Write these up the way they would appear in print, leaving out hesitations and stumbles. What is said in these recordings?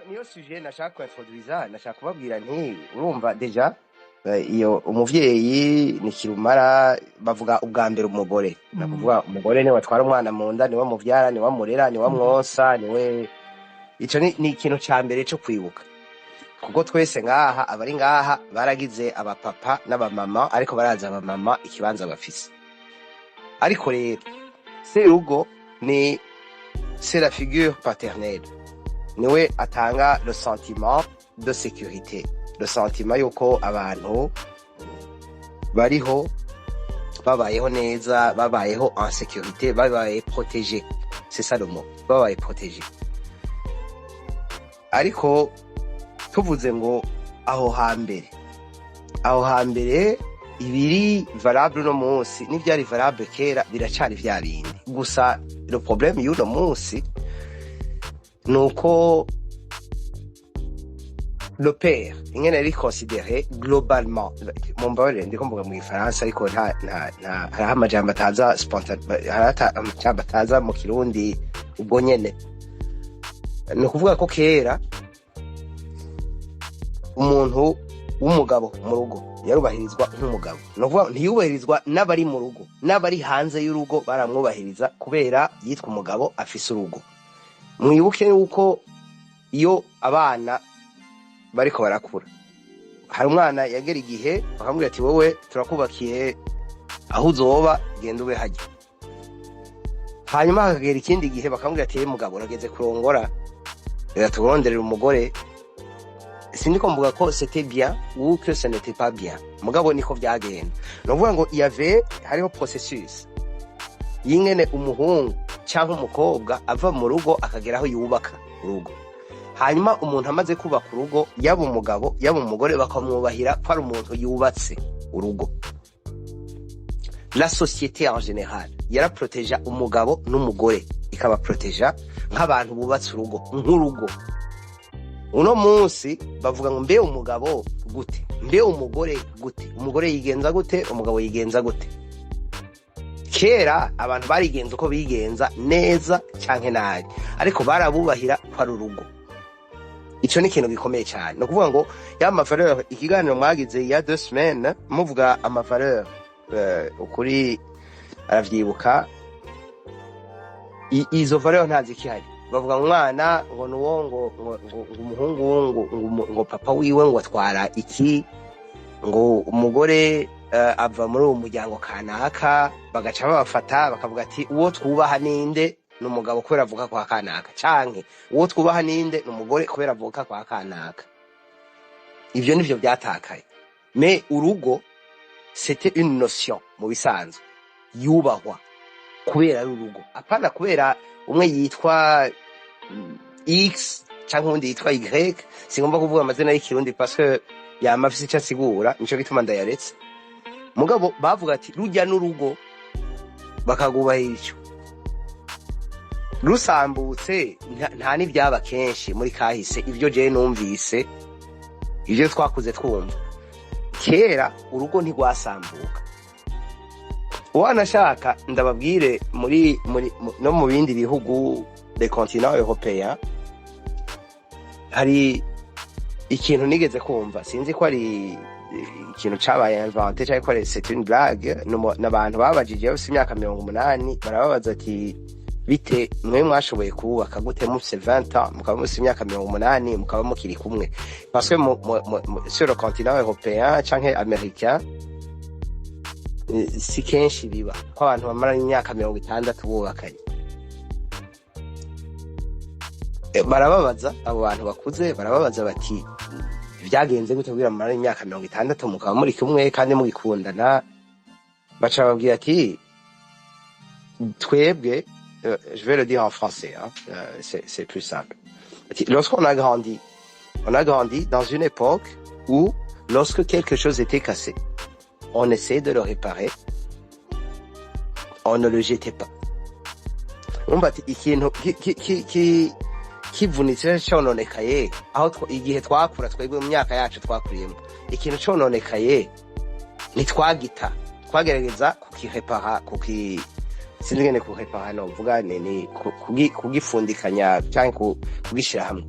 Niyo sujet nashaka kuintroduisa. Nashaka kubabwira nti urumva déjà iyo umuvyeyi ni kirumara. Bavuga ubwa mbere umugore, nakuvuga umugore niwe atwara umwana mu nda, niwe muvyara, niwe amurera, niwe amwonsa, niwe. Ico ni ikintu ca mbere co kwibuka, kuko twese ngaha, abari ngaha baragize abapapa n'abamama, ariko barazi abamama ikibanza bafise. Ariko rero serugo ni, c'est la figure paternelle, niwe atanga le sentiment de sécurité, le sentiment yuko abantu bariho, babayeho neza, babayeho en sécurité, babaye protégé, c'est ça le mot, babaye protégé. Ariko tuvuze ngo aho hambere, ibiri valable uno munsi n'ivyari valable kera biracari vya bindi. Gusa le problème y'uno munsi nuko le père ingene ari considéré globalement, mumbabarire ndiko mvuga mu Gifaransa, ariko nta hariho amajambo ataza spontané, hariho amajambo ataza mu Kirundi ubwo nyene. Ni ukuvuga ko kera umuntu w'umugabo mu rugo yarubahirizwa nk'umugabo. Ni ukuvuga ntiyubahirizwa n'abari mu rugo, n'abari hanze y'urugo baramwubahiriza kubera yitwa umugabo afise urugo. Mwibuke yuko iyo abana bariko barakura, hari umwana yagera igihe bakamubwira ati: "Wowe turakubakiye aho uzoba, genda ube hajya." Hanyuma hakagera ikindi gihe bakamubwira ati: "Mugabo, urageze kurongora, reka turonderere umugore." Sindiko mvuga ko c'était bien ou que ce n'était pas bien, mugabo niko vyagenda. Ni ukuvuga ngo il y avait, hariho processus y'ingene umuhungu canke umukobwa ava mu rugo akagera aho yubaka urugo. Hanyuma umuntu amaze kubaka urugo, yaba umugabo yaba umugore, bakamwubahira ko ari umuntu yubatse urugo. La société en général yaraproteja umugabo n'umugore, ikabaproteja nk'abantu bubatse urugo, nk'urugo. Uno munsi bavuga ngo mbe umugabo gute, mbe umugore gute, umugore yigenza gute, umugabo yigenza gute? Kera abantu barigenza uko bigenza, neza canke nabi, ariko barabubahira ko ari urugo. Ico ni ikintu gikomeye cyane. Ni ukuvuga ngo ya ma valeur, ikiganiro mwagize ya 2 semaines muvuga ama valeur, ukuri aravyibuka. Izo valeur ntazikihari. Bavuga ngo umwana ngo nuwo ngo umuhungu ngo papa wiwe ngo atwara iki, ngo umugore ava muri uwo muryango kanaka. Bagaca babafata bakavuga ati: "Uwo twubaha ninde? Ni umugabo kubera avuka kwa kanaka, canke uwo twubaha ninde? Ni umugore kubera avuka kwa kanaka." Ivyo nivyo vyatakaye. Mais urugo, c'était une notion mu bisanzwe yubahwa kubera ari urugo, apana kubera umwe yitwa X canke uwundi yitwa Y. Singomba kuvuga amazina y'Ikirundi parce que yama afise ico asigura, nico gituma ndayaretse. Mugabo bavuga ati rujya n'urugo, bakagubahira ico. Rusambutse nta n'ivyaba kenshi muri kahise. Ivyo jewe numvise, ivyo twakuze twumva kera, urugo ntigwasambuka. Wanashaka ndababwire muri no mu bindi bihugu, les continents européens, hari ikintu nigeze kumva, sinzi ko ari ikintu cabaye inventé canke ko ari, c'est une blague. N'abantu babajije bafise imyaka 80, barababaza ati: "Bite mwe, mwashoboye kubaka gute mufise 20 ans, mukaba mufise imyaka 80, mukaba mukiri kumwe?" Parce que sur le continent européen canke américain, si kenshi biba ko abantu bamara imyaka 60 bubakanye. Barababaza abo bantu bakuze, barababaza bati: "Vyagenze gute kugira mumare imyaka 60 mukaba muri kumwe kandi mugikundana?" Baca bababwira ati: "Twebwe", je vais le dire en français, hein, c'est plus simple. Ati: "Lorsqu'on a grandi, on a grandi dans une époque où lorsque quelque chose était cassé, on essayait de le réparer, on ne le jetait pas." Urumva ati ikintu kivunitse, cononekaye, aho igihe twakura twebwe, mu myaka yacu twakuriyemo, ikintu cononekaye ntitwagita, twagerageza kukirepara, sinzi ingene kurepara novuga, ni kugifundikanya canke kugishira hamwe.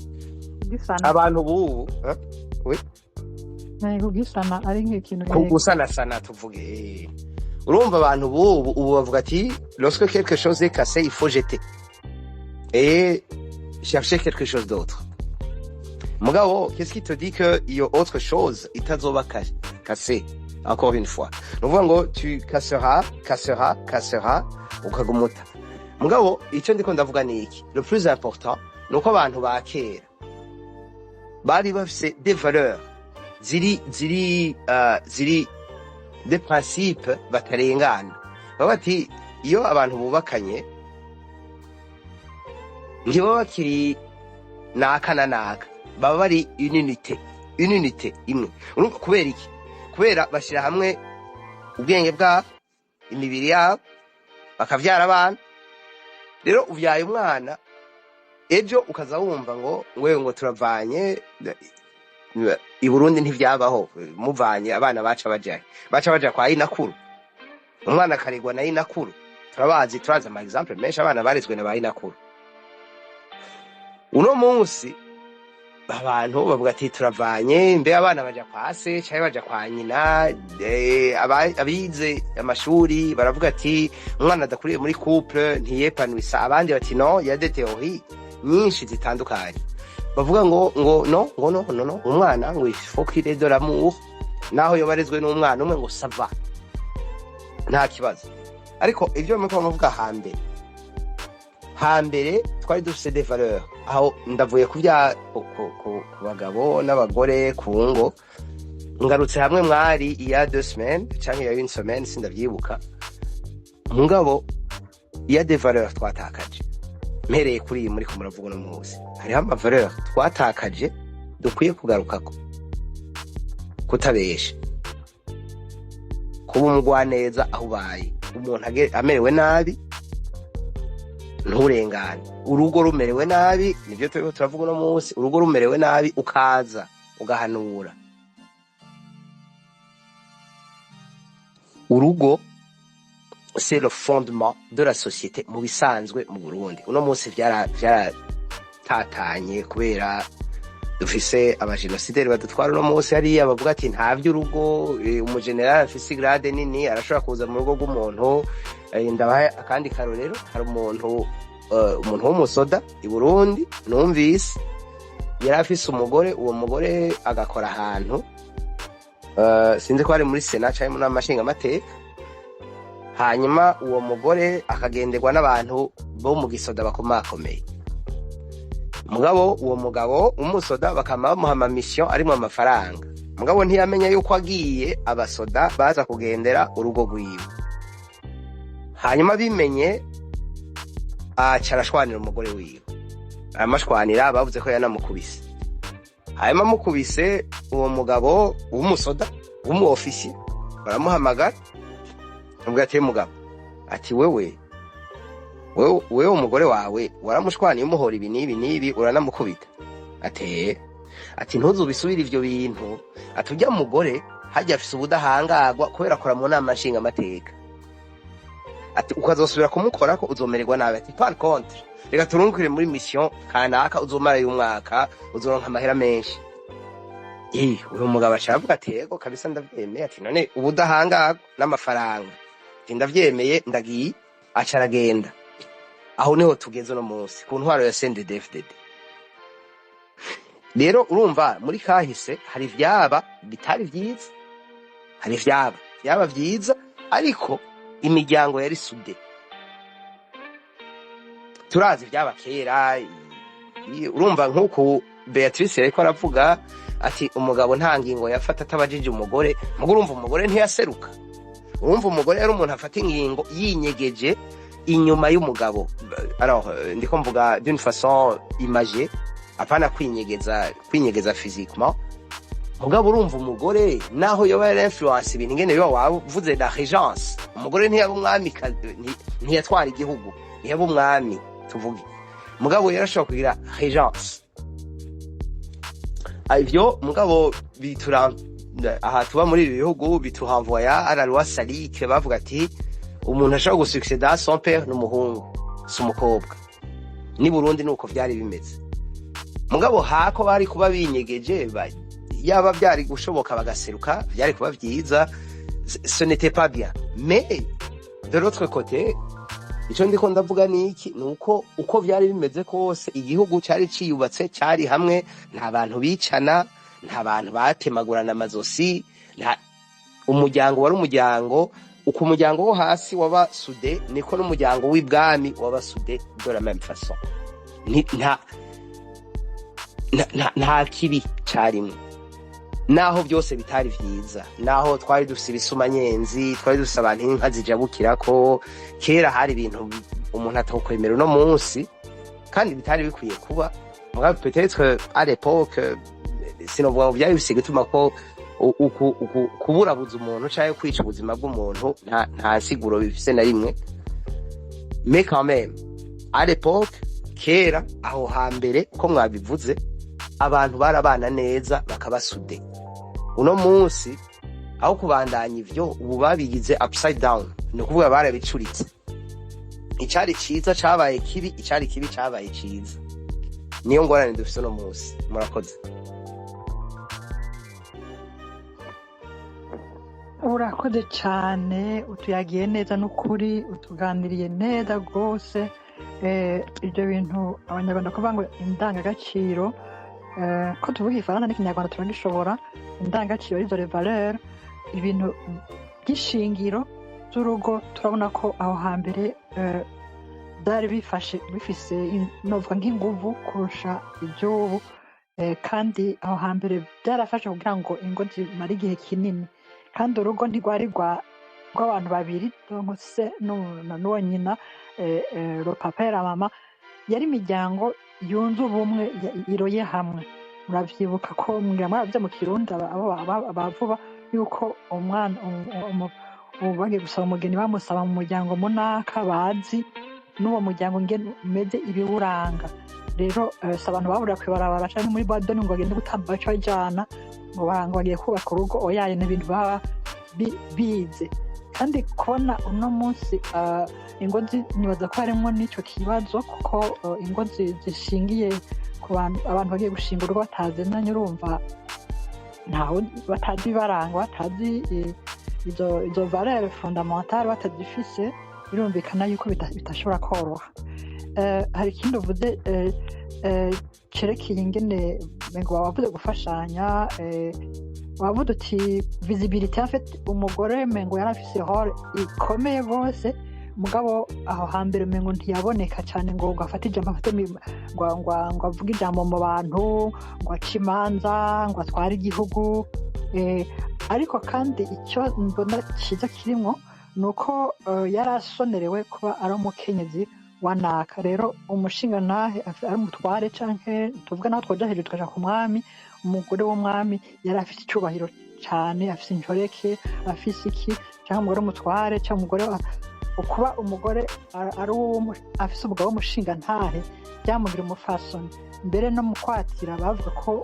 Kugisana. Abantu bubu, eh? Oui. Kugisana ari nk'ikintu Kugusanasana tuvuge. Urumva abantu bubu ubu bavuga ati: "Lorsque quelque chose est cassé, il faut jeter et chercher quelque chose d'autre." Mugabo qu'est-ce qui te dit que iyo autre chose itazoba cassée encore une fois? Ni ukuvuga ngo tu casseras, casseras, casseras, ukagumuta. Mugabo icyo ndiko ndavuga ni iki: le plus important ni uko abantu ba kera bari bafise des valeurs ziri des principes batarengana. Baba bati iyo abantu bubakanye ntibaba bakiri naka na naka, baba bari une unité imwe. Urumva kubera iki? Kubera bashyira hamwe ubwenge bwabo, imibiri yabo, bakavyara abana. Rero uvyaye umwana, ejo ukaza wumva ngo wewe ngo turavanye. I Burundi ntivyabaho. Muvanye, abana baca bajahe? Baca baja kwa inakuru, umwana akaregwa na inakuru. Turabazi, turazi ama exemple menshi, abana barezwe na ba inakuru. Uno munsi abantu bavuga ati turavanye, mbe abana baja kwa se canke baja kwa nyina? Abize amashuri baravuga ati umwana adakuriye muri couple ntiyepanwisa. Abandi bati non, y a des théories nyinshi zitandukanye bavuga ngo no, ngo no, no, no, umwana ngo il faut qu'il ait de l'amour, naho yoba arezwe n'umwana umwe, ngo ça va, nta kibazo. Ariko ibyo muriko muvuga, hambere, hambere twari dufise des valeurs. Aho ndavuye ku bya ku bagabo n'abagore, ku ngo, ngarutse hamwe mwari iya 2 semaines canke iya une semaine, sindavyibuka. Mugabo iya des valeurs twatakaje, mpereye kuri iyi muriko muravuga uno munsi, hariho ama valeurs twatakaje dukwiye kugarukako: kutabesha, kuba umugwaneza aho ubaye, umuntu amerewe nabi nturengane, urugo rumerewe nabi, nibyo turiko turavuga uno munsi, urugo rumerewe nabi ukaza ugahanura. Urugo, c'est le fondement de la société. Mu bisanzwe mu Burundi uno munsi vyaratatanye kubera dufise abajenosideri badutwara uno munsi hariya, bavuga ati nta vy'urugo. Umujenerali afise grade nini arashobora kuza mu rugo rw'umuntu. Ndabaha akandi karorero: hari umuntu w'umusoda i Burundi numvise yari afise umugore, uwo mugore agakora ahantu, sinzi ko ari muri sena canke mu nama nshingamateka. Hanyuma uwo mugore akagenderwa n'abantu bo mu gisoda bakomakomeye. Mugabo uwo mugabo umusoda bakama bamuha ama mission arimwo amafaranga, mugabo ntiyamenya yuko agiye abasoda baza kugendera urugo rwiwe. Hanyuma bimenye, aca arashwanira umugore wiwe, aramashwanira, bavuze ko yanamukubise. Hanyuma amukubise, uwo mugabo w'umusoda w'umu officier baramuhamagara, amubwira ati: "Mugabo," ati, "wewe umugore wawe waramushwaniye, umuhora ibi n'ibi n'ibi, uranamukubita." Ati: "Eh." Ati: "Ntuzubisubire ivyo bintu." Ati: "Urya mugore hajya afise ubudahangarwa kubera akora mu nama nshingamateka." Ati: "Ukazosubira kumukorako uzomererwa nabi." Ati: "Par contre, reka turungukire muri mission kanaka, uzomarayo umwaka, uzoronka amahera menshi." Uyu mugabo aca aravuga ati: "Yego kabisa, ndavyemeye." Ati: "None ubudahangarwa n'amafaranga?" Ati: "Ndavyemeye, ndagiye." Aca aragenda. Aho niho tugeze uno munsi ku ntwaro ya CNDD-FDD. Rero urumva muri kahise hari ivyaba bitari vyiza, hari ivyaba vyaba vyiza, ariko imiryango yari soudée. Turazi ivyaba kera. Urumva nk'uku Beatrice yariko aravuga ati umugabo nta ngingo yafata atabajije umugore. Mugo urumva umugore ntiyaseruka. Urumva umugore yari umuntu afata ingingo yinyegeje inyuma y'umugabo. Alors, ndiko mvuga d'une façon imagée, apana kwinyegeza, kwinyegeza physiquement. Mugabo urumva umugore naho yoba yari influence ibintu ingene biba, wavuze la régence, umugore ntiyaba umwami, ntiyatwara igihugu, ntiyaba umwami tuvuge, mugabo yarashobora kugira régence. Ivyo mugabo bitura aha tuba muri ibi bihugu biturenvoya à la loi salique. Bavuga ati umuntu ashobora gusucceda son père n'umuhungu, si umukobwa. Ni Burundi nuko vyari bimeze. Mugabo hako bari kuba binyegeje, yaba byari gushoboka bagaseruka, byari kuba vyiza. Ce n'était pas bien, mais de l'autre côté, ico ndiko ndavuga ni iki? Ni uko uko vyari bimeze kose, igihugu cari ciyubatse, cari hamwe, nta bantu bicana, nta bantu batemagurana amazosi, nta umuryango wari umuryango. Uko umuryango wo hasi waba soudé, niko n'umuryango w'ibwami waba soudé de la même façon. Nta kibi carimwo, naho byose bitari vyiza, naho twari dufise ibisumanyenzi, twari dufise abantu inka zijabukirako. Kera hari ibintu umuntu atokwemera uno munsi kandi bitari bikwiye kuba. Mugabo peut-être à l'époque, sinovuga ngo byari bifise igituma ko kuburabuza umuntu canke kwica ubuzima bw'umuntu nta siguro bifise na rimwe. Mais quand même, à l'époque, kera aho hambere, ko mwabivuze, abantu barabana neza, bakaba soudés. Uno munsi, aho kubandanya ivyo, ubu babigize upside down, ni ukuvuga barabicuritse. Icari ciza cabaye kibi, icari kibi cabaye ciza. Niyo ngorane dufise uno munsi. Murakoze. Urakoze cyane, utuyagiye neza n'ukuri, utuganiriye neza rwose. Ibyo bintu Abanyarwanda kuvuga ngo indangagaciro, ko tuvuga Igifaransa n'Ikinyarwanda turagishobora, indangagaciro arizo les valeurs, ibintu by'ishingiro z'urugo. Turabona ko aho hambere byari bifashe bifise novuga nk'inguvu kurusha iby'ubu, kandi aho hambere byarafashe kugira ngo ingo zimare igihe kinini, kandi urugo ntirwari rw'abantu babiri, donc se n'uwo nyina, le papa et la mama, yari imiryango yunze ubumwe, iroye hamwe. Muravyibuka ko mbwira mwaravye mu Kirundi abavuba yuko umwana ubu bagiye gusaba umugeni, bamusaba mu muryango munaka bazi n'uwo muryango ngene umeze, ibiwuranga. Rero si abantu bahurira kw'ibarabara canke muri badoni ngo bagende gutamba bace bajana ngo bagiye kubaka urugo. Oyaye, ni ibintu baba bize. Kandi kubona uno munsi ingo nibaza ko harimwo n'ico kibazo, kuko ingo zishingiye ku bantu, abantu bagiye gushinga urugo batazinanye, urumva ntawe batazi ibibaranga, batazi izo valeurs fondamentales batazifise, birumvikana yuko bitashobora koroha. Hari ikindi uvuze cerekeye ingene ngo wavuze gufashanya, wavuze uti visibilité, en fait umugore mengo yari afise rôle ikomeye gose, mugabo aho hambere mengo ntiyaboneka cyane ngo afate ijambo, afate ngo avuge ijambo mu bantu, ngo ace imanza, ngo atware igihugu. Ariko kandi icyo mbona cyiza kirimwo ni uko yari asonerewe kuba ari umukenyezi wa naka. Rero umushingantahe ari umutware, canke tuvuga naho twoja hejuru tukaja ku mwami, umugore w'umwami yari afise icubahiro cane, afise inshoreke, afise iki, canke umugore w'umutware, canke umugore kuba umugore ari afise umugabo w'umushingantahe byamugira umufasoni. Mbere no mu kwatira bavuga ko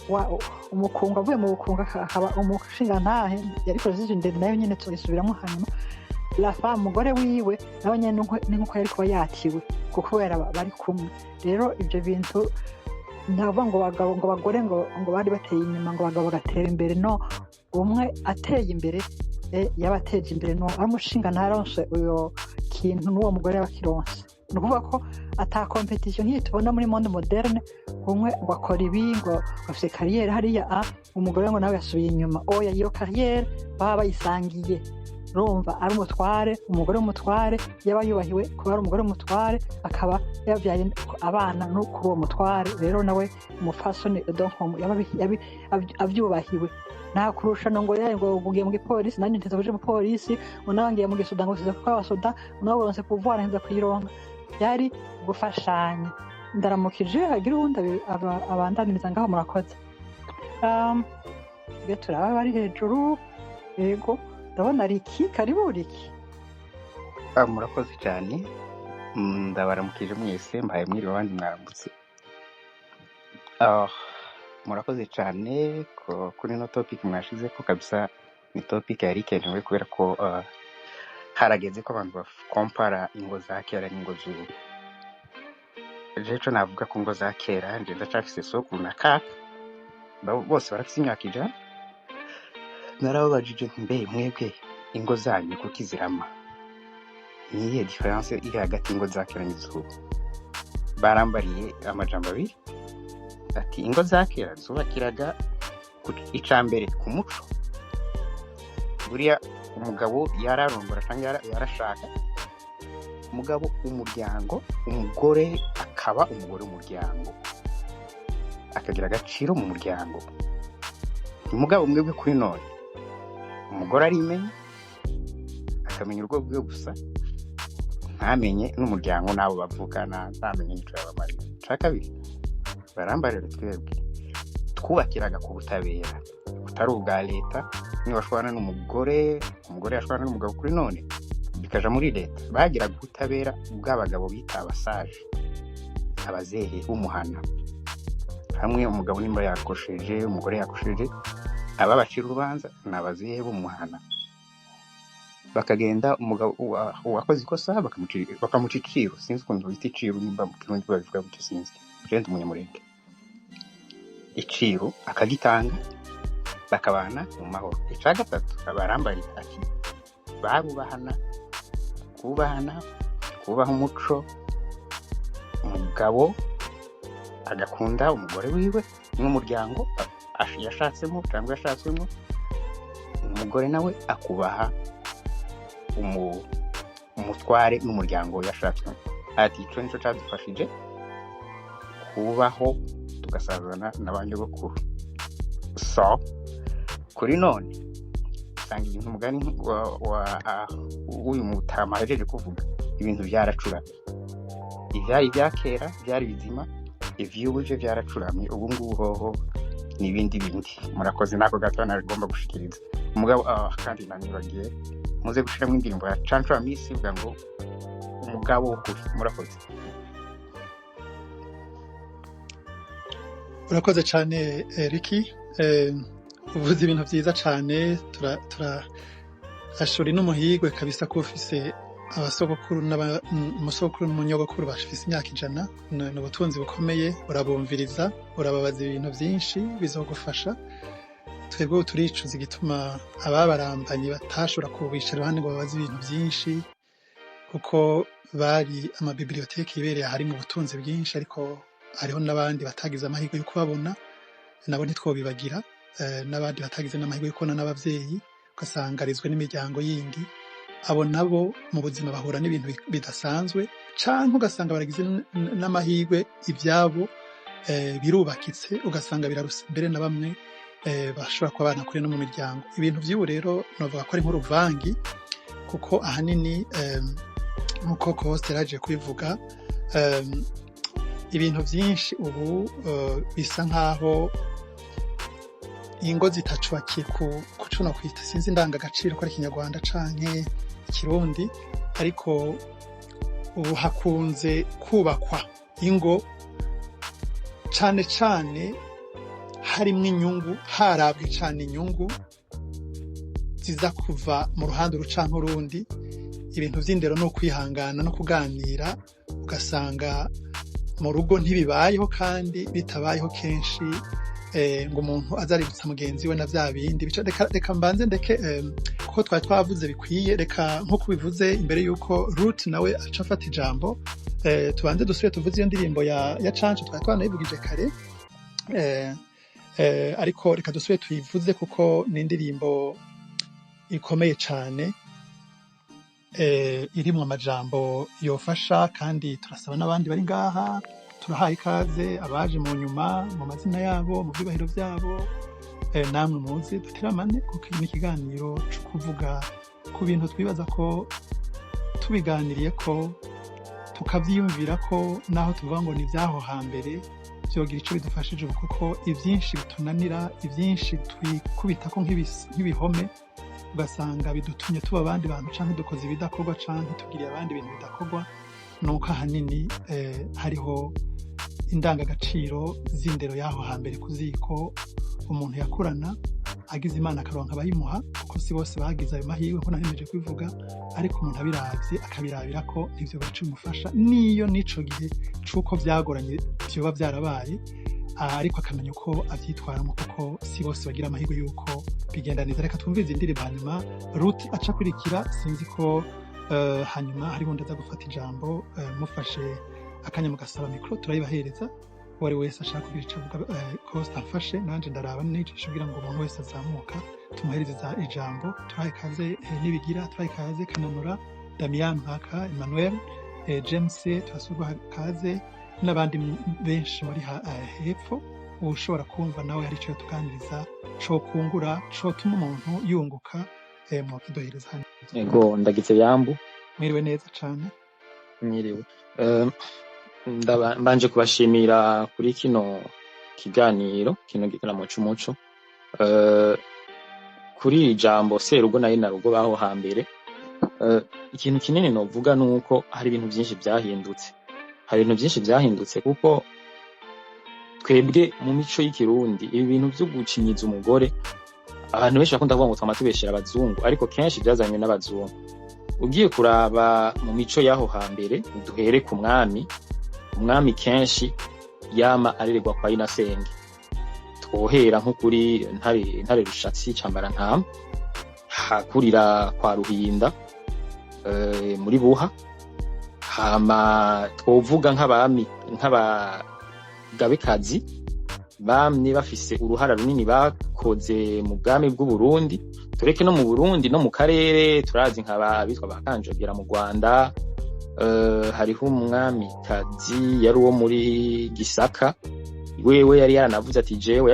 umukungu avuye mu bukungu akaba umushingantahe, yari processus ndende, nayo nyene tuzoyisubiramwo hanyuma. La femme, umugore wiwe, nawe nyene ni nkuko yari kuba yatiwe kuko kubera bari kumwe. Rero ibyo bintu ntavuga ngo abagabo ngo abagore ngo bari bateye inyuma, ngo abagabo bagatera imbere. No umwe ateye imbere, yaba ateje imbere no ari umushinga ntaronse uyo kintu n'uwo mugore yaba akironse. Ni ukuvuga ko ata compétition nk'iyi tubona muri monde moderne, umwe ngo akora ibi, ngo afise carrière hariya, a umugore ngo nawe yasubiye inyuma. Oya, iyo carrière baba bayisangiye. Urumva ari umutware, umugore w'umutware yaba yubahiwe kuba ari umugore w'umutware, akaba yabyaye abana no kuri uwo mutware. Rero nawe umufasoni, donc yaba avyubahiwe, nta kurushana ngo yaye ngo ugiye mu gipolisi, nanjye nteza kuja mu polisi, ngo nawe ngiye mu gisoda, ngo size kuko abasoda, ngo nawe uronse pouvoir nza kuyironka. Byari gufashanya. Ndaramukije, hagira uwundi abandaniriza ngaho. Murakoze. Tujye turaba bari hejuru. Yego, ndabona Riki. Karibu Riki. Ah, murakoze cyane. Ndabaramukije mwese, mbaye mwiriwe abandi mwaramutse. Ah, murakoze cyane kuri ino topic mwashize ko kabisa ni topic yari ikenewe, kubera ko harageze ko abantu bakompara ingo za kera n'ingo z'ubu. Jewe ico navuga ku ngo za kera, nje ndacafise sokuru na kaka, bose barafise imyaka 100. Narababajije nti: "Mbe mwebwe ingo zanyu kuki zirama? Niyihe différence iri hagati y'ingo za kera n'izubu?" Barambariye amajambo abiri, ati: "Ingo za kera zubakiraga ica mbere ku muco. Buriya umugabo yararongora cyangwa yarashaka, umugabo umuryango, umugore akaba umugore w'umuryango, akagira agaciro mu muryango. Umugabo mwebwe kuri none, umugore arimenya, akamenya urugo rwiwe gusa, ntamenye n'umuryango n'abo bavukana, ntamenye n'ico yabamarira. Ica kabiri barambarira: twebwe twubakiraga ku butabera butari ubwa leta. Niba washwana n'umugore, umugore yashwana n'umugabo, kuri none bikaja muri leta, bagiraga ubutabera bw'abagabo bita abasaje, abazehe b'umuhana. Hamwe umugabo nimba yakosheje, umugore yakosheje, ababacira urubanza ni abazehe b'umuhana. Bakagenda, umugabo uwakoze ikosa bakamuca iciru. Sinzi ukuntu bita iciru, nimba mu Kirundi babivuga gutyo, sinzi, jewe ndi Umunyamurenge. Iciru akagitanga, bakabana mu mahoro. Ica gatatu abarambarira ati barubahana, kubahana, kubaha umuco, umugabo agakunda umugore wiwe n'umuryango yashatsemo cyangwa yashatswemo, umugore nawe akubaha umutware n'umuryango yashatswemo. Ati ico nico cadufashije kubaho, tugasazana na ba nyogokuru. So kuri none usanga ibintu, umugani wa w'uyu mutama ahejeje kuvuga, ibintu byaracuramye. Ivyari ibya kera byari bizima, ivy'ubu byo byaracuramye. Ubu ngubu hoho ni ibindi bindi. Murakoze, nako gato nagomba gushikiriza umugabo. Kandi nanibagiye, muze gushiramo indirimbo ya Canco Amisi ivuga ngo umugabo w'ukuri. Murakoze. Urakoze cyane, Ricky. Uvuze ibintu byiza cyane. Tura ashuri n'umuhigwe kabisa ko ufise abasogokuru umusogokuru n'umunyogokuru bafise imyaka 100. Ni ubutunzi bukomeye. Urabumviriza, urababaza ibintu byinshi bizogufasha. Twebwe ubu turicuza igituma ababarambanye batashobora kubicara iruhande ngo babaze ibintu byinshi, kuko bari amabiblioteki yibereye ahari mu butunzi bwinshi. Ariko hariho n'abandi batagize amahirwe yo kubabona, nabo ntitwobibagira. N'abandi batagize n'amahirwe yo kubona n'abavyeyi, ugasanga arizwe n'imiryango yindi. Abo nabo mu buzima bahura n'ibintu bidasanzwe, canke ugasanga baragize n'amahirwe, ivyabo birubakitse, ugasanga biraruse mbere na bamwe bashobora kuba banakure no mu miryango. Ibintu vy'ubu rero novuga ko ari nk'uruvangi, kuko ahanini, nk'uko Coste yaraje kubivuga, ibintu vyinshi ubu bisa nkaho ingo zitacubakiye ku co nokwita, sinzi, indangagaciro ko ari Ikinyarwanda canke Ikirundi, ariko ubu hakunze kubakwa ingo cane cane harimwo inyungu, harabwe cane inyungu ziza kuva mu ruhande uru canke urundi. Ibintu vy'indero no kwihangana no kuganira ugasanga mu rugo ntibibayeho, kandi bitabayeho kenshi ngo umuntu aze aributsa mugenzi we na vya bindi. Reka mbanze ndeke, kuko twari twavuze bikwiye. Reka nk'uko ubivuze, imbere y'uko Ruth nawe aca afata ijambo, tubanze dusubire tuvuze iyo ndirimbo ya Canco. Twari twanayivugije kare, ariko reka dusubire tuyivuze kuko ni indirimbo ikomeye cane, irimwo amajambo yofasha. Kandi turasaba n'abandi bari ngaha, turahaye ikaze abaje mu nyuma, mu mazina yabo, mu vyubahiro vyabo, namwe muze duteramane, kuko iki ni ikiganiro co kuvuga ku bintu twibaza ko tubiganiriye, ko tukavyiyumvira, ko naho tuvuga ngo ni ivy'aho hambere, vyogira ico bidufashije ubu, kuko ivyinshi bitunanira, ivyinshi twikubitako nk'ibihome, ugasanga bidutumye tuba abandi bantu, canke dukoze ibidakorwa, canke tugiriye abandi ibintu bidakorwa, nuko ahanini hariho indangagaciro z'indero y'aho hambere ku ziko umuntu yakurana. Agize Imana akaronka abayimuha, kuko si bose bagize ayo mahirwe nko nahemeje kubivuga. Ariko umuntu abiravye akabirabira ko ivyo baca bimufasha, niyo n'ico gihe c'uko vyagoranye vyoba vyarabaye, ariko akamenya uko avyitwaramo, kuko si bose bagira amahirwe y'uko bigenda neza. Reka twumvirize indirimbo, hanyuma Ruth aca akurikira. Sinzi ko hanyuma hariho undi aza gufata ijambo. Mufashe akanya mugasaba micro, turayibahereza. Uwo ari wese ashaka kugira ico avuga, Costa amfashe, nanje ndaraba n'icisho kugira ngo umuntu wese azamuka tumuhereze ijambo. Turahe kaze Nibigira, turahe kaze Kananura, Damian Mpaka, Emmanuel, James, turasubwa kaze n'abandi benshi muri hepfo. Ushobora kumva nawe hari ico yotuganiriza cokungura, cotuma umuntu yunguka, mwokiduhereza hano. Ego, ndagize yambu. Mwiriwe neza cane. Mwiriwe. Mbanje kubashimira kuri kino kiganiro, kino gitaramo c'umuco. Kuri iri jambo serugo na inarugo baho hambere, ikintu kinini novuga nuko hari ibintu vyinshi vyahindutse. Hari ibintu vyinshi vyahindutse, kuko twebwe mu mico y'Ikirundi ibi bintu vyo gucinyiza umugore, abantu benshi bakunda kuvuga ngo twama tubeshera abazungu, ariko kenshi vyazanywe n'abazungu. Ugiye kuraba mu mico y'aho hambere, duhere ku mwami. Umwami kenshi yama arererwa kwa inasenge. Twohera nko kuri Ntare Rushatsi Cambarantama, hakurira kwa Ruhinda muri Buha. Hama twovuga nk'abami, nk'abagabekazi bamye bafise uruhara runini bakoze mu bwami bw'Uburundi, tureke no mu Burundi, no mu karere turazi nk'aba abitwa ba Kanjogera mu Rwanda. Hariho umwamikazi yari uwo muri Gisaka, wewe yari yaranavuze ati jewe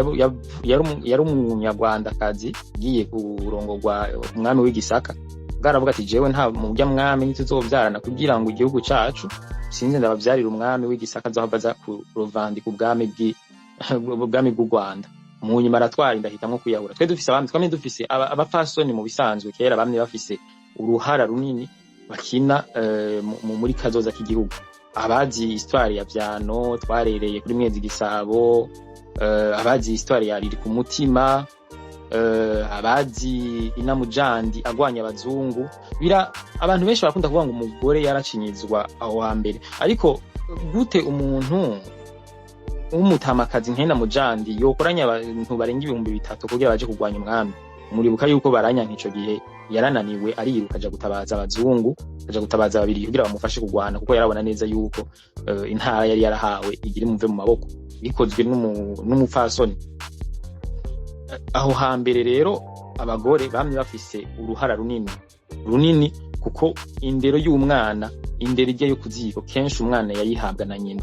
yari umunyarwandakazi agiye kurongorwa umwami w'Igisaka, bwaravuga ati: "Jewe nta murya mwami ntituzovyarana, kugira ngo igihugu cacu sinze ndabavyarira umwami w'Igisaka azohava aza kurovandika ubwami bw'u Rwanda." Mu nyuma aratwara indahitamwo kwiyahura. Twe dufise abami, twamye dufise abapfasoni mu bisanzwe kera bamye bafise uruhara runini bakina muri kazoza k'igihugu. Abazi histoire ya Vyano twarereye kuri Mwezi Gisabo, abazi histoire ya Riri ku mutima, abazi Inamujandi agwanya abazungu. Bira abantu benshi barakunda kuvuga ngo umugore yaracinyizwa aho hambere, ariko gute umuntu w'umutamakazi nkena mujandi yokoranya abantu barenga 3000 kugira baje kurwanya umwami? Muribuka yuko baranyanka ico gihe yarananiwe, ariruka aja gutabaza abazungu, aja gutabaza babiri kugira bamufashe kurwana, kuko yarabona neza yuko intara yari yarahawe igira imuve mu maboko bikozwe n'umupfasoni. Aho hambere rero abagore bamye bafise uruhara runini runini, kuko indero y'umwana, indero ijya yo kuziko, kenshi umwana yayihabwa na nyina.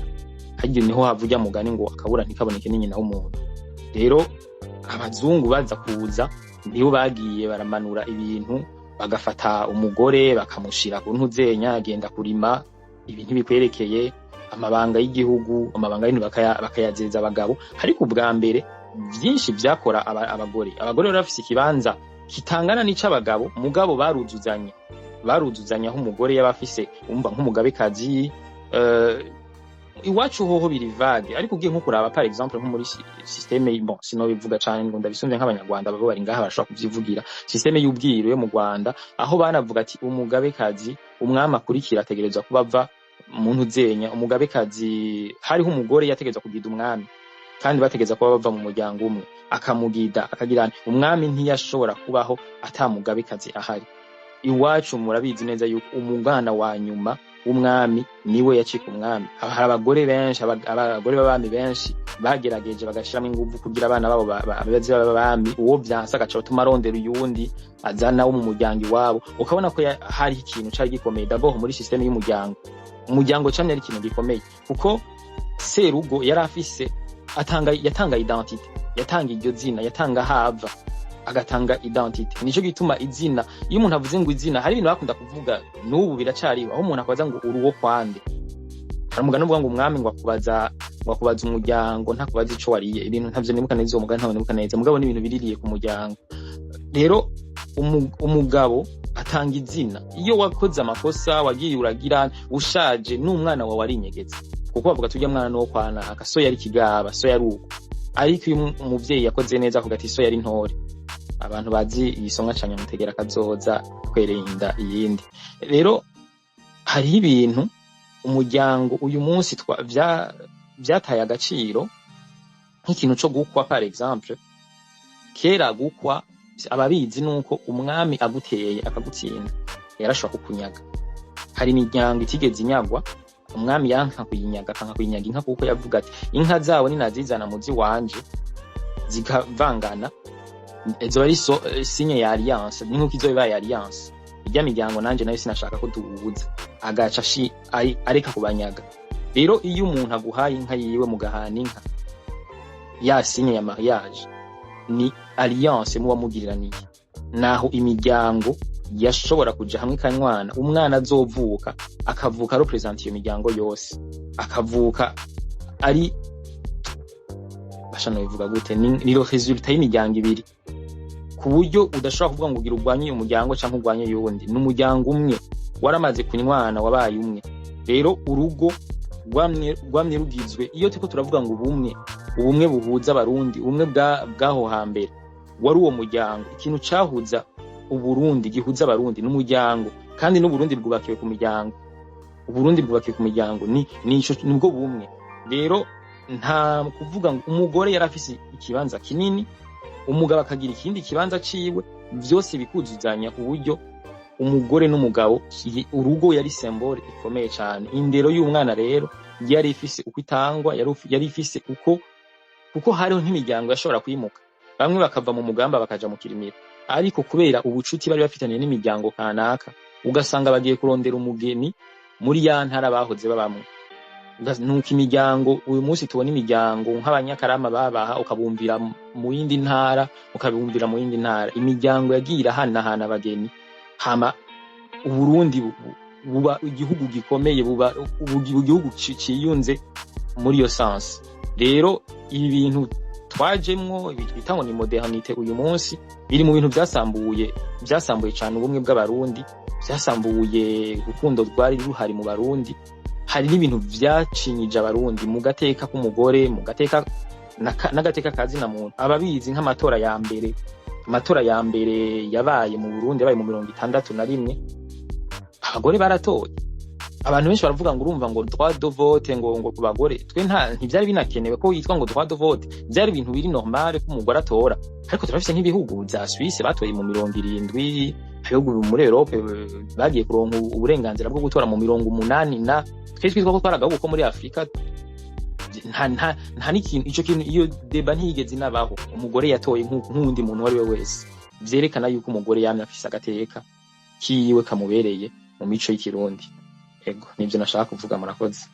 Harya niho hava urya mugani ngo akabura ntikaboneke ni nyina w'umuntu. Rero abazungu baza kuza, nibo bagiye baramanura ibintu, bagafata umugore bakamushira ku ntuzenya, agenda kurima, ibintu bikwerekeye amabanga y'igihugu, amabanga y'ibintu bakayazeza abagabo. Ariko ubwa mbere vyinshi vyakora abagore. Abagore bari bafise ikibanza kitangana n'ic'abagabo, mugabo baruzuzanya, baruzuzanya. Aho umugore yaba afise, umva, nk'umugabekazi, iwacu hoho biri vague, ariko ugiye nko kuraba par exemple nko muri système, bon, sinobivuga cane ngo ndabisumvye nk'Abanyarwanda babo bari ngaha bashobora kuvyivugira, système y'ubwiru yo mu Rwanda, aho banavuga ati umugabekazi, umwami akurikira ategerezwa kuba ava mu ntuzenya umugabekazi. Hariho umugore yategerezwa kugida umwami, kandi bategereza kuba bava mu muryango umwe, akamugida akagira umwami. Ntiyashobora kubaho ata mugabekazi ahari. Iwacu murabizi neza yuko umwana wa nyuma w'umwami niwe yacika umwami. Hari abagore benshi, abagore b'abami benshi bagerageje bagashiramo inguvu kugira abana babo baze babe abami. Uwo vyanse agaca atuma arondera uyundi azana wo mu muryango iwabo. Ukabona ko hari ikintu cari gikomeye d'abord muri système y'umuryango. Umuryango camye ari ikintu gikomeye, kuko serugo yari afise atanga, yatanga identité, yatanga iryo zina, yatanga hava, agatanga identité. Nico gituma izina, iyo umuntu avuze ngo izina, hari ibintu bakunda kuvuga, n'ubu biracariho, aho umuntu akubaza ngo uri uwo kwande. Hari umugani uvuga ngo umwami ngo akubaza umuryango, ntakubaza ico wariye. Ibintu ntavyo nibuka neza, uwo mugani ntawo nibuka neza, mugabo ni ibintu biririye ku muryango. Rero umugabo atanga izina. Iyo wakoze amakosa, wagiye uragira ushaje, n'umwana wawe arinyegeza, kuko bavuga turya mwana nuwo kwa naka, so yari kigaba, so yari uko. Ariko iyo umuvyeyi yakoze neza, avuga ati so yari ntore. Abantu bazi igisonga ca nyamutegera kazoza kwereye inda iyindi. Rero hariho ibintu umuryango uyu munsi vyataye agaciro, nk'ikintu co gukwa par exemple. Kera gukwa, ababizi nuko umwami aguteye akagutsinda yarashobora kukunyaga. Hari imiryango itigeze inyagwa, umwami yanka kuyinyaga, akanka kuyinyaga inka, kuko yavuga ati: "Inka zabo ninazizana muzi wanje zikavangana, izoba ari signe ya alliance, ni nkuko izoba ibaye alliance irya miryango, nanje nayo sinashaka ko duhuza." Agaca areka kubanyaga. Rero iyo umuntu aguhaye inka yiwe mugahana inka, ya signe ya mariage ni alliance muba mugiriraniye. Naho imiryango yashobora kuja hamwe ikanywana, umwana azovuka akavuka represent iyo miryango yose, akavuka ari basha, nobivuga gute, ni le résultat y'imiryango ibiri, ku buryo udashobora kuvuga ngo ugira urwanye uyu muryango canke urwanye uyundi. Ni umuryango umwe waramaze kunywana, wabaye umwe. Rero urugo rwamye rugizwe, iyo turiko turavuga ngo ubumwe, ubumwe buhuza Abarundi, ubumwe bw'aho hambere wari uwo muryango. Ikintu cahuza Uburundi, gihuza Abarundi, n'umuryango, kandi n'Uburundi bwubakiwe ku miryango. Uburundi bwubakiwe ku miryango, ni ico, nibwo bumwe. Rero nta kuvuga ngo umugore yari afise ikibanza kinini, umugabo akagira ikindi kibanza ciwe, vyose bikuzuzanya, ku buryo umugore n'umugabo urugo yari symbole ikomeye cane. Indero y'umwana rero yari ifise uko itangwa, yari ifise uko, kuko hariho nk'imiryango yashobora kwimuka, bamwe bakava mu Mugamba bakaja mu Kirimiro, ariko kubera ubucuti bari bafitaniye n'imiryango kanaka, ugasanga bagiye kurondera umugeni muri ya ntara bahoze babamwo. Nuko imiryango uyu munsi tubona, imiryango nk'Abanyakarama babaha, ukabumvira mu yindi ntara, ukabumvira mu yindi ntara, imiryango yagiye irahanahana abageni, hama Uburundi buba igihugu gikomeye, buba igihugu ciyunze muri iyo sens. Rero ibi bintu twajemwo, ibi twita ngo ni modernité uyu munsi, biri mu bintu vyasambuye cane ubumwe bw'Abarundi, vyasambuye urukundo rwari ruhari mu Barundi. Hari n'ibintu vyacinyije Abarundi mu gateka k'umugore, mu gateka n'agateka ka zina muntu. Ababizi nk'amatora ya mbere, amatora ya mbere yabaye mu Burundi yabaye mu 61, abagore baratoye. Abantu benshi baravuga ngo urumva ngo droit de vote ngo ku bagore, twe nta ntivyari binakenewe ko yitwa ngo droit de vote, vyari ibintu biri normal ko umugore atora. Ariko turafise nk'ibihugu vya Suisse batoye mu 70, ibihugu muri Europe bagiye kuronka uburenganzira bwo gutora mu 80, na twe twitwa ko twari agahugu ko muri Afrika, nta n'ikintu ico kintu, iyo débat ntiyigeze inabaho. Umugore yatoye nk'uwundi muntu uwo ari we wese, vyerekana yuko umugore yamye afise agateka kiwe kamubereye mu mico y'ikirundi. Ego, nivyo nashaka kuvuga, murakoze.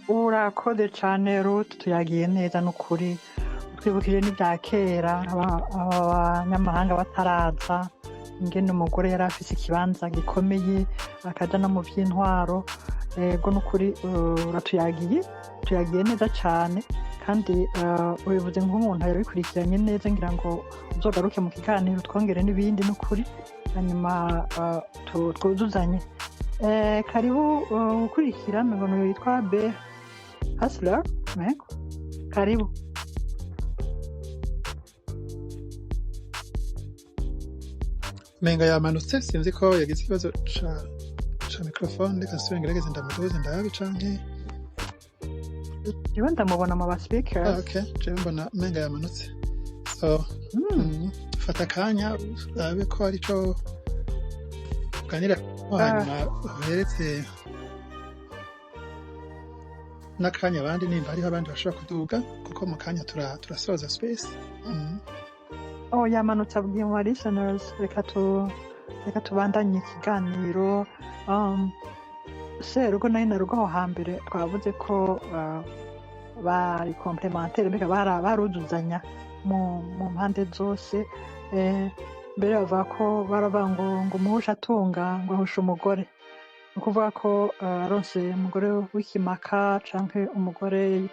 Urakoze cane Ruth, tuyagiye neza n'ukuri, twibukije n'ibya kera aba banyamahanga bataraza, ingene umugore yari afise ikibanza gikomeye, akaja no mu vy'intwaro. Ego, n'ukuri uratuyagiye, tuyagiye neza cane, kandi ubivuze nk'umuntu yabikurikiranye neza. Ngira ngo uzogaruke mu kiganiro twongere n'ibindi n'ukuri, hanyuma twuzuzanye. Karibu ukurikira ngo yitwa B Hustler, yego, karibu. Menga yamanutse, sinzi ko yagize ikibazo ca microphone. Reka nsubire ngerageze ndamuduze ndabe canke Jewe ndamubona mu ba speakers. Okay, jewe mbona menga yamanutse, so fata akanya urabe ko ari co uganira, hanyuma uheretse n'akanya abandi, nimba hariho abandi bashobora kuduga, kuko mu kanya turasoza space. Oh, yamanutse abwiye mu ba listeners. Reka tubandanye ikiganiro. Serugo nayo na rugo aho hambere twavuze ko bari complémentaire, mbega baruzuzanya mu mpande zose. Mbere bavuga ko baravuga ngo umuhusha atunga ngo ahusha umugore, ni ukuvuga ko aronse umugore w'ikimaka canke umugore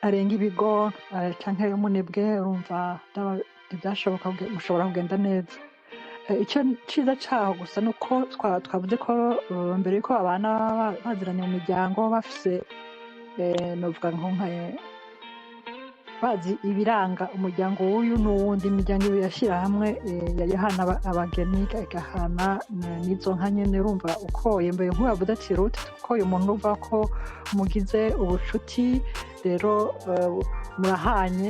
arenga ibigo canke umunebwe, urumva ntivyashoboka gushobora kugenda neza. Ico ciza caho gusa nuko twavuze ko mbere yuko babana baziranye mu miryango bafise novuga nko nka Bazi ibiranga umuryango w'uyu n'uwundi. Imiryango ibiri yashyira hamwe, yahana abageni, igahana n'izo nka nyene. Urumva ukoye mbere nk'uyavuze ati Ruth, ukoye umuntu uva ko mugize ubucuti rero, murahanye,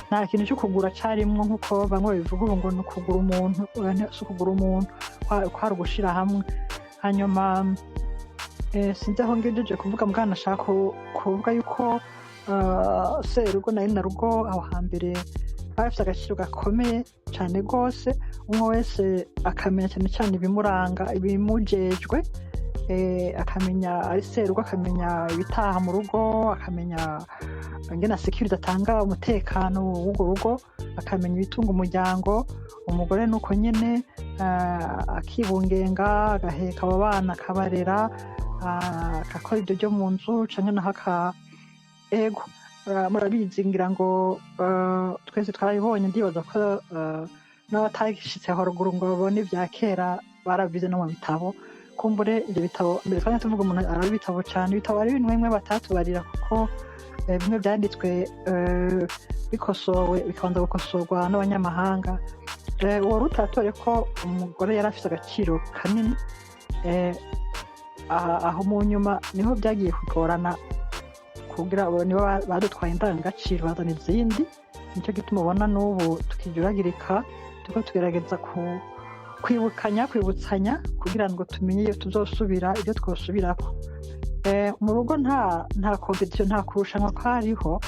nta kintu cyo kugura carimwo nk'uko bamwe babivuga ubu ngo ni ukugura umuntu. Oya, si ukugura umuntu, kwari ugushira hamwe. Hanyuma sinzi aho ngejeje kuvuga mbwana. Nashaka kuvuga yuko serugo na inarugo aho hambere bari bafite agaciro gakomeye cyane rwose, umwe wese akamenya cyane cyane ibimuranga, ibimujejwe, akamenya ari serugo, akamenya ibitaha mu rugo, akamenya ingene security, atanga umutekano w'urwo rugo, akamenya ibitunga umuryango. Umugore nuko nyene, akibungenga, agaheka abo bana, akabarera, agakora ibyo byo mu nzu canke naho aka ego. Murabizi ngira ngo twese twarabibonye. Ndibaza ko n'abatashitse haruguru ngo babone ibya kera barabize no mu bitabo. Kumbure ibyo bitabo mbere twari tuvuga umuntu araba ibitabo cyane, ibitabo ari ibintu bimwe batatubarira kuko bimwe byanditswe bikosowe, bikabanza gukosorwa n'abanyamahanga. Uwo rutatore ko umugore yari afite agaciro kanini, aho mu nyuma niho byagiye kugorana kugira abo nibo badutwaye indangagaciro, bazana izindi. Nicyo gituma ubona n'ubu tukijuragirika, turiko tugerageza kwibukanya, kwibutsanya kugira ngo tumenye iyo tuzosubira, ibyo twosubirako. Mu rugo nta compétition, nta kurushanwa kwariho.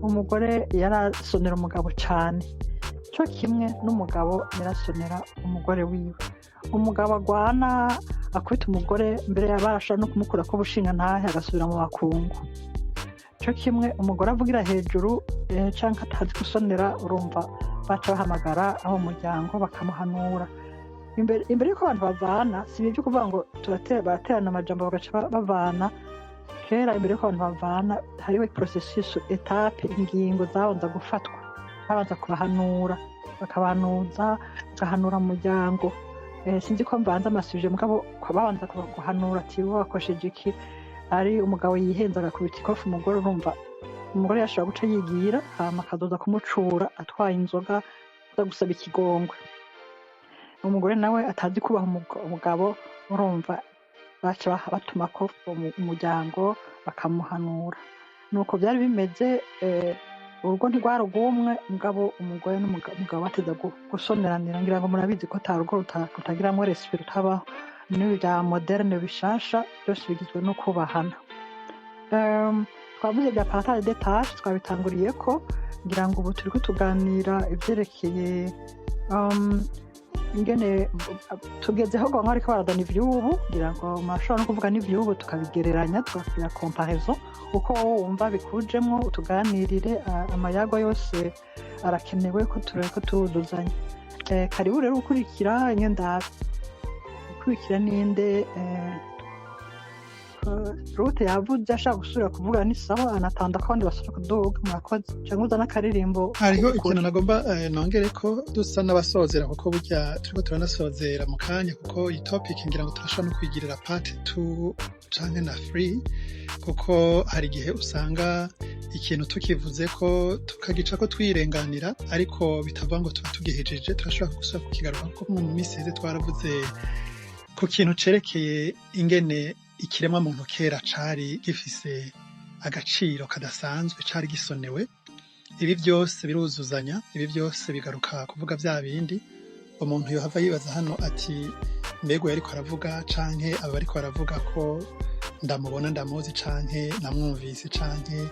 Umugore yarasonera umugabo cane, cyo kimwe n'umugabo yarasonera umugore wiwe. Umugabo agwana akubita umugore, mbere yabasha no kumukurako ubushingantahe agasubira mu makungu. Cyo kimwe umugore avugira hejuru, canke atazi gusonera, urumva baca bahamagara abo mu muryango bakamuhanura. Imbere yuko abantu bavana, si ibyo kuvuga ngo baraterana amajambo bagaca bavana. Kera imbere yuko abantu bavana hariho processus, étape, ingingo zabanza gufatwa. Babanza kubahanura, bakabahanuza, bagahanura mu muryango. Sinzi ko mvanze ama sujets, mugabo babanza guhanura ati: "Wowe wakosheje iki?" Ari umugabo yihenze agakubita ikofi umugore, urumva umugore yashobora guca yigira, hama akazoza kumucura atwaye inzoga aza gusaba ikigongwe. Umugore nawe atazi kubaha umugabo, urumva baca batumako umuryango bakamuhanura. Nuko byari bimeze. Urugo ntirwari urw'umwe, mugabo umugore n'umugabo bateza gusoneranira. Ngira ngo murabizi ko ata rugo rutagiramwo respect, rutabaho. N'ibi bya moderne bishasha byose bigizwe no kubahana. Twavuze bya partage des tâches, twabitanguriye ko ngira ngo ubu turiko tuganira ivyerekeye ingene tugezeho ngo bamwe bariko barazana ivy'ubu. Ngira ngo murashobora no kuvuga n'ivy'ubu, tukabigereranya, tukagira comparaison uko wowe wumva bikujemwo. Utuganirire, amayago yose arakenewe ko tureko turuzuzanya. Karibu rero. Ukurikira inyendabe, ukurikira ninde? Ruth yavuze ashaka gusubira kuvuga, ni sawa, anatanda ko abandi basubira kuduga. Murakoze. Canke uzana akaririmbo. Hariho kuri ikintu nagomba nongere ko dusa n'abasozera, kuko burya turiko turanasozera mu kanya, kuko iyi topic ngira ngo turashobora no kwigirira part 2 canke na 3, kuko hari igihe usanga ikintu tukivuze ko tukagica ko twirenganira, ariko bitavuga ngo tuba tugihejeje. Turashobora gusubira kukigaruka, kuko mu minsi iheze twaravuze ku kintu cerekeye ingene ikiremwa muntu kera cari gifise agaciro kadasanzwe, cari gisonewe. Ibi byose biruzuzanya, ibi byose bigaruka kuvuga bya bindi. Umuntu yohava yibaza hano ati: "Mbega yariko aravuga canke aba bariko baravuga ko ndamubona, ndamuzi canke namwumvise, canke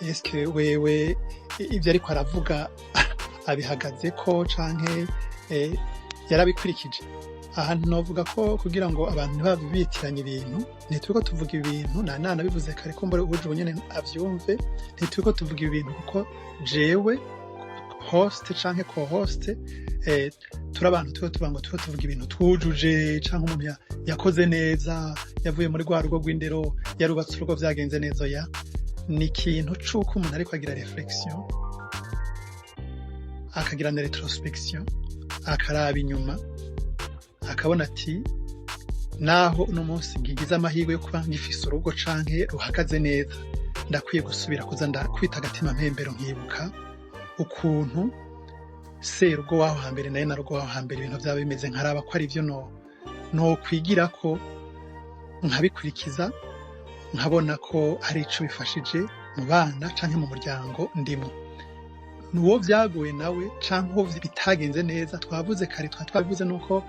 eske wewe ibyo ariko aravuga abihagaze ko canke yarabikurikije?" Aha novuga ko kugira ngo abantu ntibabe bitiranya ibintu, ntituriko tuvuga ibintu na nanabivuze kare ko mbere uje ubu nyene avyumve. Ntituriko tuvuga ibintu kuko jewe host canke co-host, turi abantu tuba tuvuga ngo tuba tuvuga ibintu twujuje, canke umuntu yakoze neza, yavuye muri rwa rugo rw'indero, yarubatse urugo vyagenze neza. Ya ni ikintu c'uko umuntu ariko agira réflexion, akagira na rétrospection, akaraba inyuma, akabona ati: "Naho uno munsi ngigize amahirwe yo kuba ngifise urugo canke ruhagaze neza, Ndakwiye gusubira kuza ndakwita agatima mpembero, nkibuka ukuntu serugo w'aho hambere naye na rugo w'aho hambere ibintu byaba bimeze, nkaraba ko ari byo no kwigira ko nkabikurikiza, nkabona ko hari ico bifashije mu bana canke mu muryango ndimo. Nuwo vyagoye nawe canke uwo bitagenze neza, twavuze kare, twabivuze nuko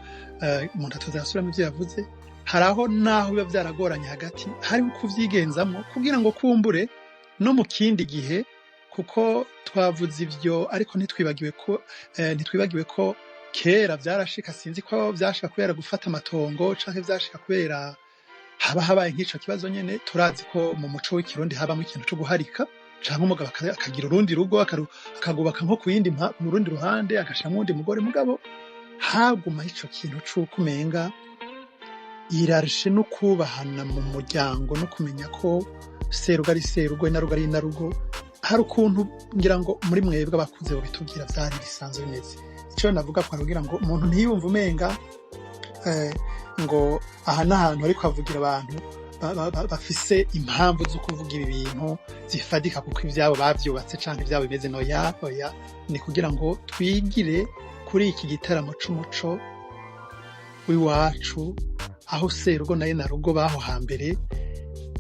umuntu atazasubiramo ivyo yavuze. Hari aho naho biba vyaragoranye hagati, hari kuvyigenzamo kugira ngo kumbure no mu kindi gihe, kuko twavuze ivyo, ariko ntitwibagiwe ko kera vyarashika. Sinzi ko vyashika kubera gufata amatongo canke vyashika kubera haba habaye nk'ico kibazo nyene. Turazi ko mu muco w'Ikirundi habamo ikintu co guharika, canke umugabo akagira urundi rugo, akagubaka nko ku yindi mu rundi ruhande, agashiramwo uwundi mugore. Mugabo haguma ico kintu c'uko umenga irarshe no kubahana mu muryango no kumenya ko serugo ari serugo, inarugo ari inarugo. Hari ukuntu ngira ngo muri mwebwe abakuze babitubwira, vyari bisanzwe bimeze. Ico navuga kwa kugira ngo umuntu ntiyumve umenga ngo aha n'ahantu ariko havugira abantu bafise impamvu zo kuvuga ibi bintu zifadika, kuko ivyabo bavyubatse canke ivyabo bimeze. Noya, oya, ni kugira ngo twigire kuri iki gitaramo c'umuco w'iwacu, aho serugo naye na rugo baho hambere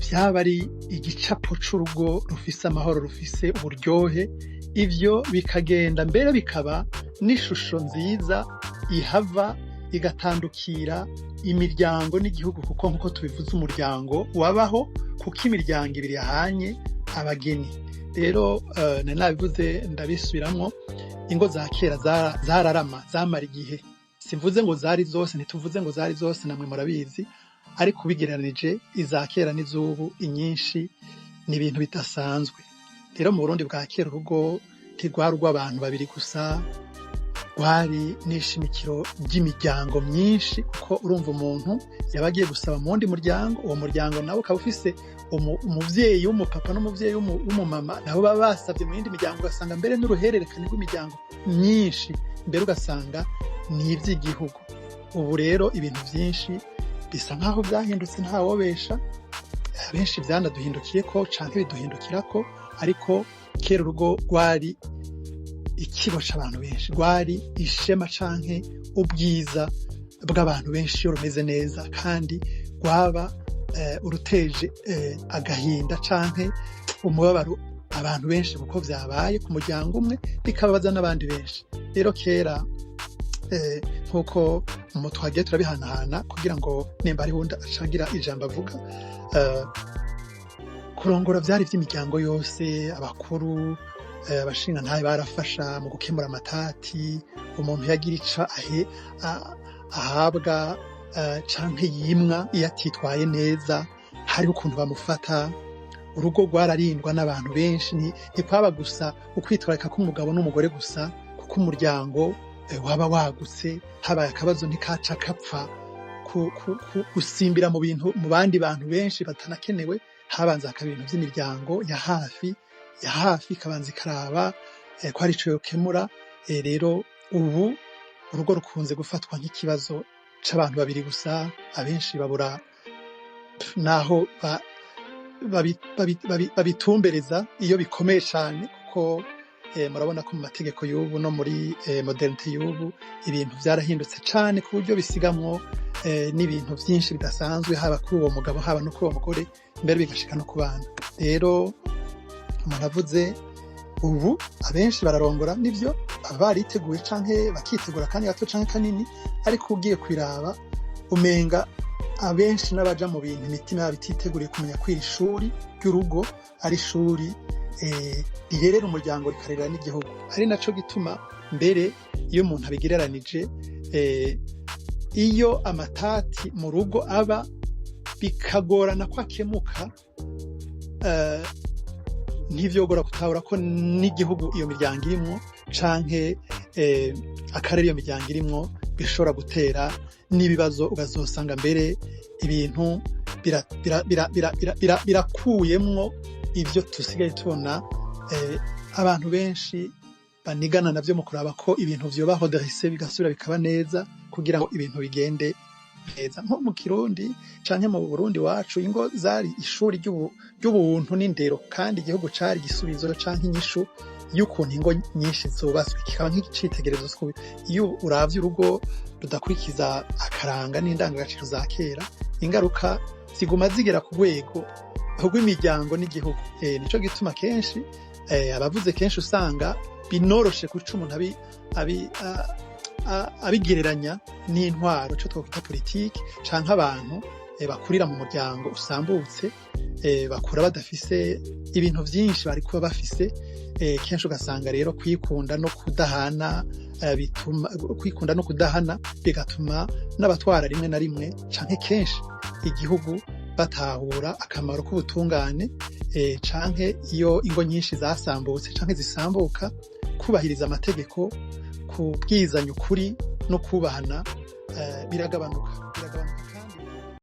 vyaba ari igicapo c'urugo rufise amahoro, rufise uburyohe. Ivyo bikagenda mbere bikaba n'ishusho nziza ihava igatandukira imiryango n'igihugu, kuko nk'uko tubivuze, umuryango wabaho kuko imiryango ibiri yahanye abageni. Rero nari nabivuze, ndabisubiramwo, ingo za kera zararama, zamara igihe. Simvuze ngo zari zose, ntituvuze ngo zari zose, namwe murabizi, ariko ubigereranije iza kera n'izubu, inyinshi ni ibintu bidasanzwe. Rero mu Burundi bwa kera urugo ntirwari urw'abantu babiri gusa, rwari n'ishimikiro ry'imiryango myinshi, kuko urumva umuntu yaba agiye gusaba mu wundi muryango, uwo muryango nawe ukaba ufise umuvyeyi w'umupapa n'umuvyeyi w'umumama, nabo baba basavye mu yindi miryango, ugasanga mbere n'uruhererekane rw'imiryango myinshi, mbere ugasanga ni ivy'igihugu. Ubu rero ibintu vyinshi bisa nk'aho vyahindutse, ntawobesha, abenshi vyanaduhindukiyeko canke biduhindukirako. Ariko kera urugo rwari ikigo c'abantu benshi, rwari ishema canke ubwiza bw'abantu benshi iyo rumeze neza, kandi rwaba uruteje agahinda canke umubabaro abantu benshi, kuko vyabaye ku muryango umwe bikababaza n'abandi benshi. Rero kera nk'uko mu twagiye turabihanahana, kugira ngo nimba hariho uwundi acagira ijambo avuga, kurongora vyari ivy'imiryango yose. Abakuru, abashingantahe barafasha mu gukemura amatati. Umuntu yagira ico ahabwa canke yimwa iyo atitwaye neza, hariho ukuntu bamufata. Urugo rwararindwa n'abantu benshi, ntikwaba gusa ukwitwararika k'umugabo n'umugore gusa, kuko umuryango waba wagutse. Habaye akabazo ntikaca kapfa gusimbira mu bintu mu bandi bantu benshi batanakenewe. Habanza hakaba ibintu vy'imiryango ya hafi, ikabanza ikaraba ko hari ico yokemura. Rero ubu urugo rukunze gufatwa nk'ikibazo c'abantu babiri gusa. Abenshi babura naho babitumbereza iyo bikomeye cane, kuko murabona ko mu mategeko y'ubu no muri modernité y'ubu ibintu vyarahindutse cane, ku buryo bisigamwo n'ibintu vyinshi bidasanzwe, haba kuri uwo mugabo, haba no kuri uwo mugore, mbere bigashika no ku bana. Rero umuntu avuze, ubu abenshi bararongora, nivyo, baba bariteguye canke bakitegura akanya gato canke kanini, ariko ugiye kwiraba umenga abenshi n'abaja mu bintu imitima yabo ititeguriye kumenya ko iri shuri ry'urugo ari ishuri rirerera umuryango, rikarerera n'igihugu. Ari naco gituma mbere iyo umuntu abigereranije, iyo amatati mu rugo aba bikagorana ko akemuka, ntivyogora gutahura ko n'igihugu iyo miryango irimwo canke akarere iyo miryango irimwo bishobora gutera n'ibibazo, ukazosanga mbere ibintu birakuyemwo ivyo tusigaye tubona, abantu benshi banigana navyo mu kuraba ko ibintu vyoba redressé, bigasubira bikaba neza, kugira ngo ibintu bigende. Neza, nko mu Kirundi canke mu Burundi wacu, ingo zari ishuri ry'ubuntu n'indero, kandi igihugu cari igisubizo canke inyishu y'ukuntu ingo nyinshi zubatswe, kikaba nk'icitegererezo. Iyo uravye urugo rudakurikiza akaranga n'indangagaciro za kera, ingaruka ziguma zigera ku rwego rw'imiryango n'igihugu. Nico gituma kenshi abavuze kenshi usanga binoroshe guca umuntu abigereranya n'intwaro, ico twokwita politiki, canke abantu bakurira mu muryango usambutse, bakura badafise ibintu vyinshi bari kuba bafise. Kenshi ugasanga rero kwikunda no kudahana, bituma kwikunda no kudahana bigatuma n'abatwara rimwe na rimwe canke kenshi igihugu batahura akamaro k'ubutungane, canke iyo ingo nyinshi zasambutse canke zisambuka, kubahiriza amategeko, kubwizanya ukuri no kubahana biragabanuka.